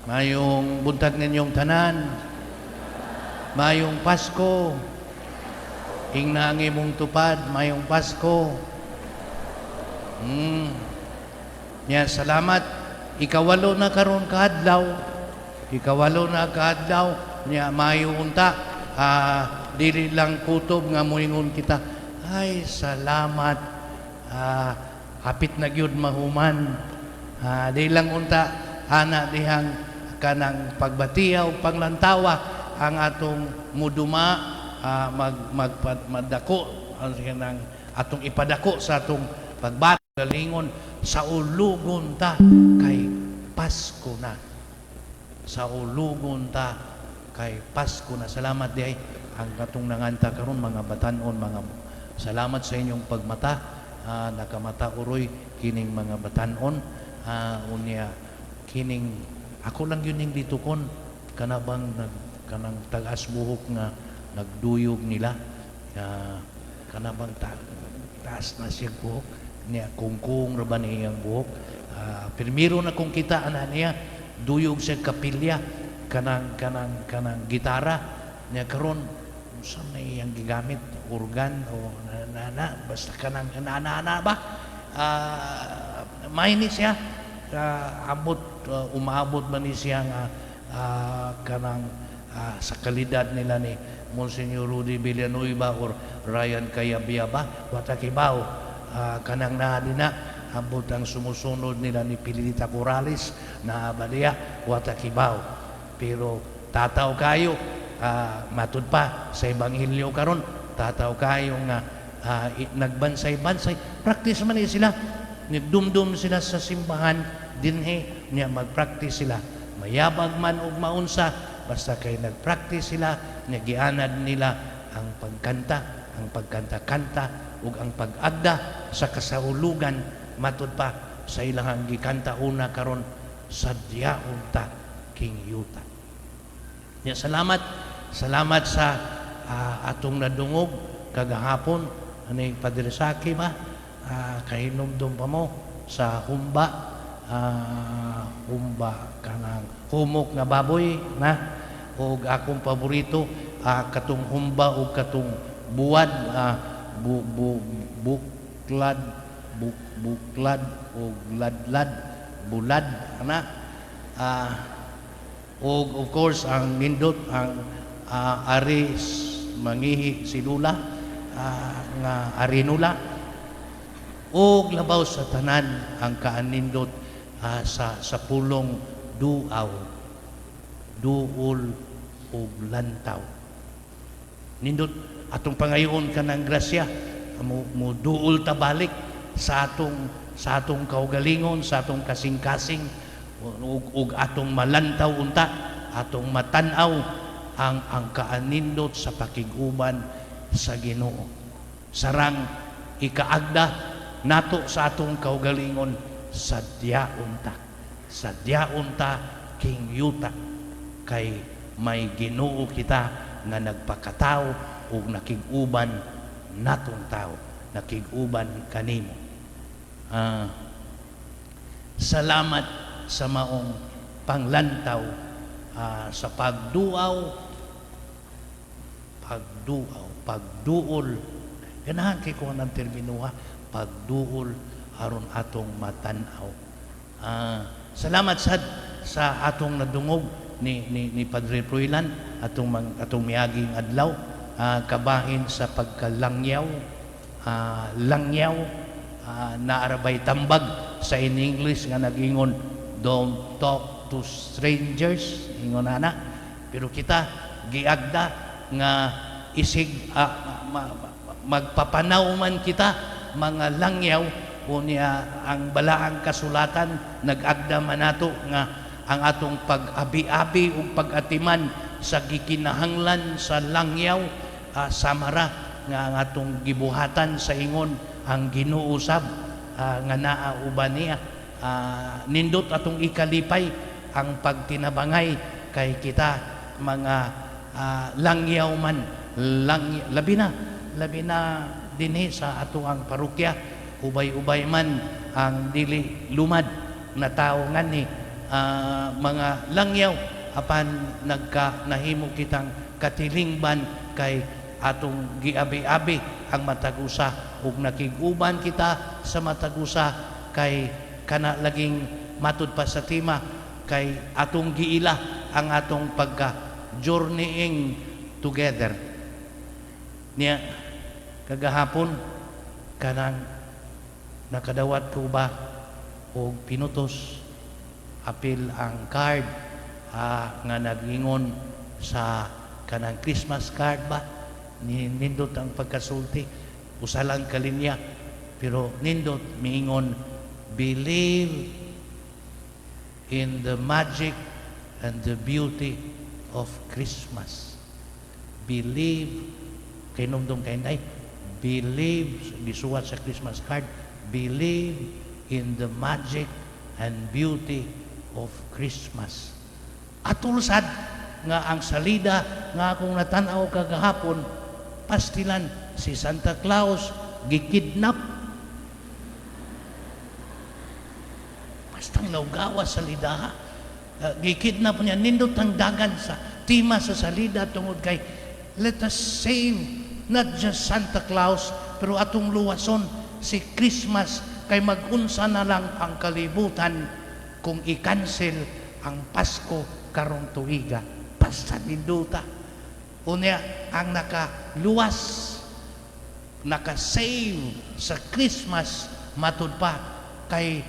Mayong buntag ninyong tanan. Mayong Pasko. Ingna ang imong tupad, mayong Pasko. Ya, salamat. Ikawalo na karon kaadlaw. Ikawalo na kaadlaw niya, mayo unta. Dili lang kutob nga moingon kita. Ay, salamat. Hapit na gyud mahuman. Di lang unta ana dihang kanang pagbatiya o panglantawa ang atong muduma, mag mag madako ang kanang atong ipadako sa atong pagbat galingon sa ulugon ta kay Pasko na, sa ulugon ta kay Pasko na. Salamat diay ang atong nanganta karon, mga batanon, mga salamat sa inyong pagmata. Nakamata uroy kining mga batanon. Unya kining ako lang yun yung litukon kana bang nag kanang tagas buhok nga nagduyog nila, kana bang taas na siya buhok niya, kungkung ra ba niyang buhok. Primero na kong kita ana niya, duyog siya kapilya, kanang gitara niya. Karon unsa na iyang gigamit, organ o na, na, na basta kanang ana ana ba. May ni siya, abot, umaabot man ni siya nga kanang sa kalidad nila ni Monsignor Rudy Villanueva or Ryan Cayabyab, wa ta kibaw. Kanang naa dina, abot ang sumusunod nila ni Pilita Corrales na abadiya, wa ta kibaw. Pero tataw kayo, matud pa sa ebanghelyo karon, tataw kayo nga nagbansay-bansay, practice man ni sila, nagdumdum sila sa simbahan dinhi niya, magpractice sila, mayabag man og maunsa, basta kay nagpractice sila niya, gianad nila ang pagkanta, ang pagkanta-kanta ug ang pag-agda sa kasaulugan matud pa sa ilang gikanta una karon, "Sadyaon Ta King Yuta." Ya, salamat. Salamat sa atong nadungog kagahapon ani Padre Saki ba, kahinumdum pa mo sa humba, humba kanang humok nga baboy na og akong paborito, katong humba og katong buwad, bu, bu, buklad buklad og ladlad bulad ana. Og of course ang nindot ang ari mangihi si Lula, nga arinula, ug labaw sa tanan ang kaanindot sa pulong duaw, duol ug lantaw. Nindot atong pangayoon kanang grasya mo duol ta balik sa atong kaugalingon, sa atong kasing-kasing, ug atong malantaw unta, atong matan-aw ang kaanindot sa pakig-uban sa Ginoo. Sarang ikaagda nato sa atong kaugalingon, sadyaon ta, sadyaon ta King Yuta kay may Ginoo kita nga nagpakatao ug nakig-uban natong tao, nakig-uban kanimo. Salamat sa maong panglantaw sa pagduaw, pagduaw, pagduol. Ganahan kay ko ng termino ha, pagduol aron atong matan-aw. Salamat sad sa atong nadungog ni Padre Froilan atong miaging adlaw, kabahin sa pagkalangyaw, langyaw, naa ra bay tambag sa in English nga nag-ingon, "Don't talk to strangers," ingon ana. Pero kita giagda nga isig magpapanaw man kita mga langyaw. Unya ang balaang kasulatan nag-agda man nato nga ang atong pag-abi-abi ug pag-atiman sa gikinahanglan sa langyaw, samara nga ang atong gibuhatan sa ingon ang Ginoo sab, nga naa uban niya. Nindot atong ikalipay ang pagtinabangay kay kita mga langyaw man lang, labi na dinhi sa atoang parokya, ubay-ubay man ang dili lumad na tao ngani. mga langyaw, apan nagka nahimo kitang katilingban kay atong giabi-abi ang matag usa ug nakig-uban kita sa matag usa, kay kana laging matud pa sa tema, kay atong giila ang atong pagka journeying together. Niya kagahapon, kanang nakadawat ko ba og pinutos, apil ang card nga nag-ingon sa kanang Christmas card ba. Ni nindot ang pagkasulti, usa lang ka linya pero nindot. Miingon, "Believe in the magic and the beauty of Christmas." Believe, kay numdum kay inday, believe, gisuwat sa Christmas card, "Believe in the magic and beauty of Christmas." Atol sad nga ang salida nga akong natanaw kagahapon, pastilan si Santa Claus gikidnap. Bastang naugawa sa lidaha. Gikidnap niya. Nindot ang dagan sa tema sa salida tungod kay let us save not just Santa Claus pero atong luwason si Christmas, kay magunsa na lang ang kalibutan kung i-cancel ang Pasko karong tuiga. Basta nindota. Unya, ang nakaluwas, nakasave sa Christmas, matud pa kay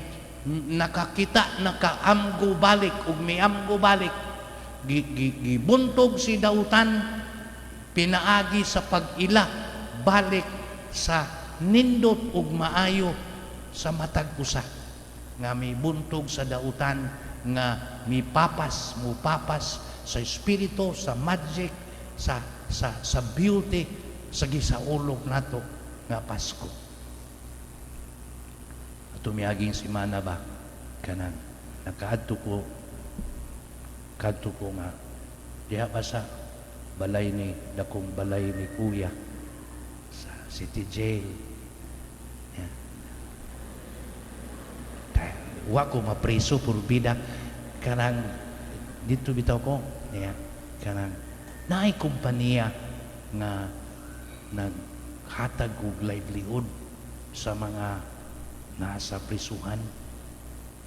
nakakita, nakaamgo balik ug miamgo balik, gibuntog si dautan pinaagi sa pag-ila balik sa nindot ug maayo sa matag usa nga mibuntog sa dautan, nga mipapas, mupapas sa espiritu, sa magic, sa beauty sa gisaulog nato nga Pasko. Ato miaging semana ba, kanang nakaadto ko, kadto ko nga diha pa sa balay ni, dakong balay ni Kuya sa City Jail. Yeah. Wa ko mapreso purbida, kanang dito bitaw ko niya, kanang naay kompanya nga naghatag og livelihood sa mga nasa prisuhan.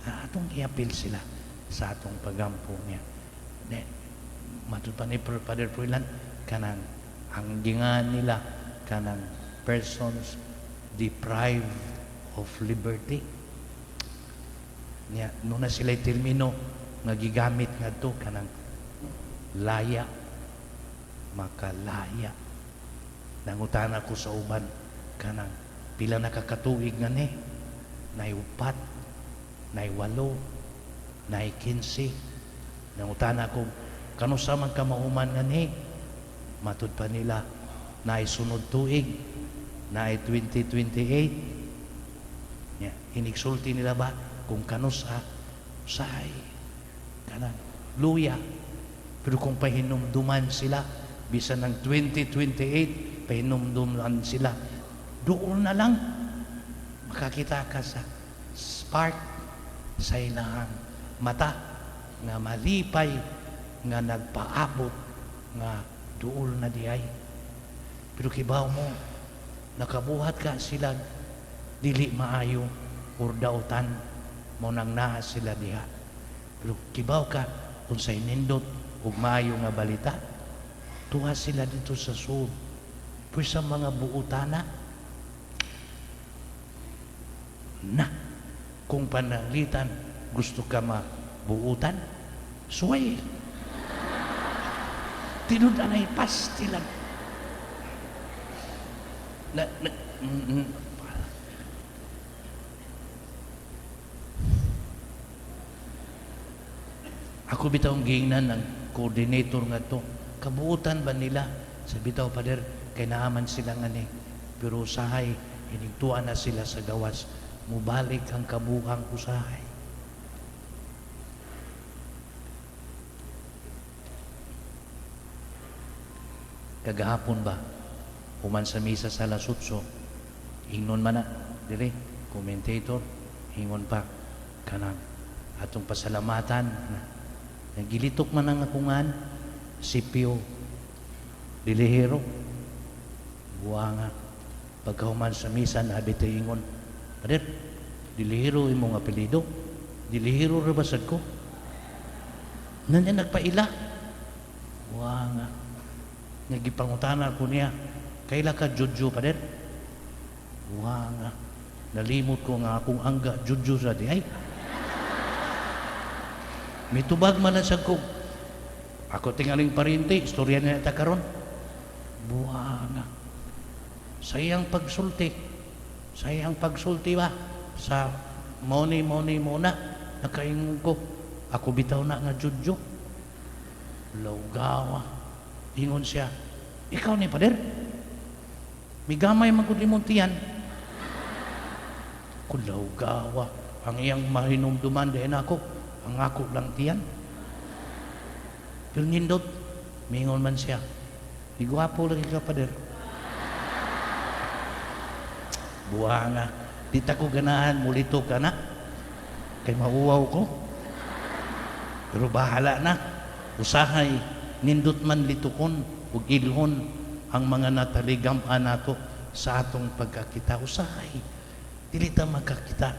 Atong iapil sila sa atong pagampo niya. Ne, matud pa ni Father Froilan, kanang ang gingan nila kanang persons deprived of liberty. Niya nuna sila termino nga gigamit ngadto, kanang laya, makalaya. Nangutana ko sa uban, kanang pila na kakatuig nga ni, nay 4, nay 8, nay 15. Nangutana ko, kanusa man ka mahuman nga ni? Matud pa nila, naay sunod tuig, naay 2028. Nya, inigsulti nila ba kung kanusa say kanang luya. Pero kung pahinumduman sila bisan ng 2028, pahinumduman sila, doon na lang makakita ka sa spark sa ilang mata nga malipay nga nagpaabot nga duol na diay. Pero kibaw mo, nakabuhat ka sila dili maayo or dautan mo nang naa sila diha. Pero kibaw ka unsay nindot ug maayo nga balita, tuwa sila dito sa sud. Pero sa mga buotana na, kung pananglitan gusto ka mabuutan, suway. Tinud anay pastilan. Na. Ako bitaw ang giingnan ng coordinator nga to. Kabuutan ba nila? Sa bitaw, Father, kay naaman sila nga ni. Pero usahay, inigtuan na sila sa gawas. Mubalik ang kabuhang usahay. Kagahapon ba, human sa misa sa alas 8, ingnon man na, dire, commentator, ingon pa, kanang Atong pasalamatan. Nagilitok man ang akungan, Sipio Dilihero. Buwanga. Pagkahuman sa misa na ingon, "Pader, Dilihero imong apelyido. Dilihero ra ba sad ko?" Nanya nagpaila. Buwanga. Nagipangutana ko niya, "Kaila ka Judyo, Pader?" Buwanga. Nalimot ko nga akong angga Judyo sa di ay. Mitubag man na sad ko. Ako tingaling parinti, istorya na ta karon. Buwanga. Sa iyang pagsulti, sa iyang pagsulti ba, sa money, money, muna, nakaingon ko, ako bitaw na nga Judyo. Lawgawa. Ingon siya, "Ikaw ni Pader? Migamay man gud imong tiyan." Kulawgawa. Ang iyang mahinumduman din ako, ang ako lang tiyan. Pero nindot, mingon man siya, "Igwapo lagi ka, Pader." Buwanga. Di ta ko ganahan, mulito ka na. Kay mauwaw ko. Pero bahala na. Usahay, nindot man litukon ug ilhon ang mga nataligam-an nato sa atong pagkakita. Usahay, dili ta makakita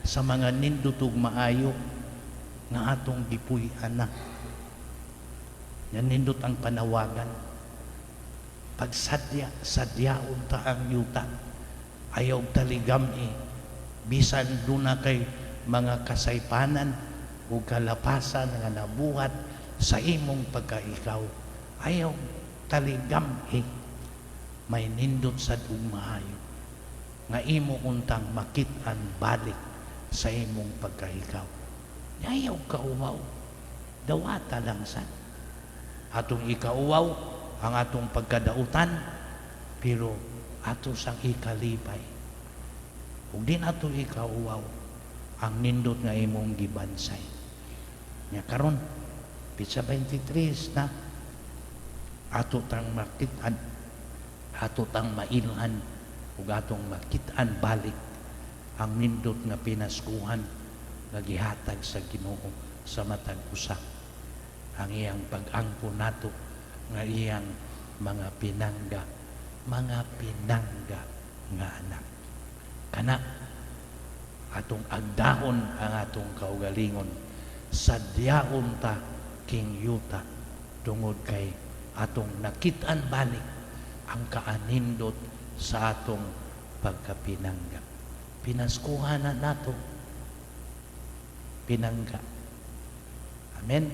sa mga nindot ug maayo nga atong gipuy-an na. Nga nindot ang panawagan. Pagsadya, sadyaon ta ang yuta. Ayaw taligam-i. Bisan duna kay mga kasaypanan o kalapasan nga nabuhat sa imong pagkaikaw. Ayaw taligam-i. May nindot sad ug maayo nga imo untang makit-an balik sa imong pagkaikaw. Ayaw kauwaw. Dawata lang sad. Atong ikauwaw ang atong pagkadautan, pero ato sang ikalipay. Ug di nato ikauwaw ang nindot nga imong gibansay. Nya karon pitsa 23 na ato tang makit-an, ato tang mailhan ug atong makit-an balik ang nindot nga pinaskuhan nga gihatag sa Ginoo sa matag usa, ang iyang pag-angkon nato nga iyang mga pinangga nga anak. Kana atong agdahon ang atong kaugalingon, sadyaon ta king yuta tungod kay atong nakit-an balik ang kaanindot sa atong pagkapinangga. Pinaskuhan na nato pinangga. Amen.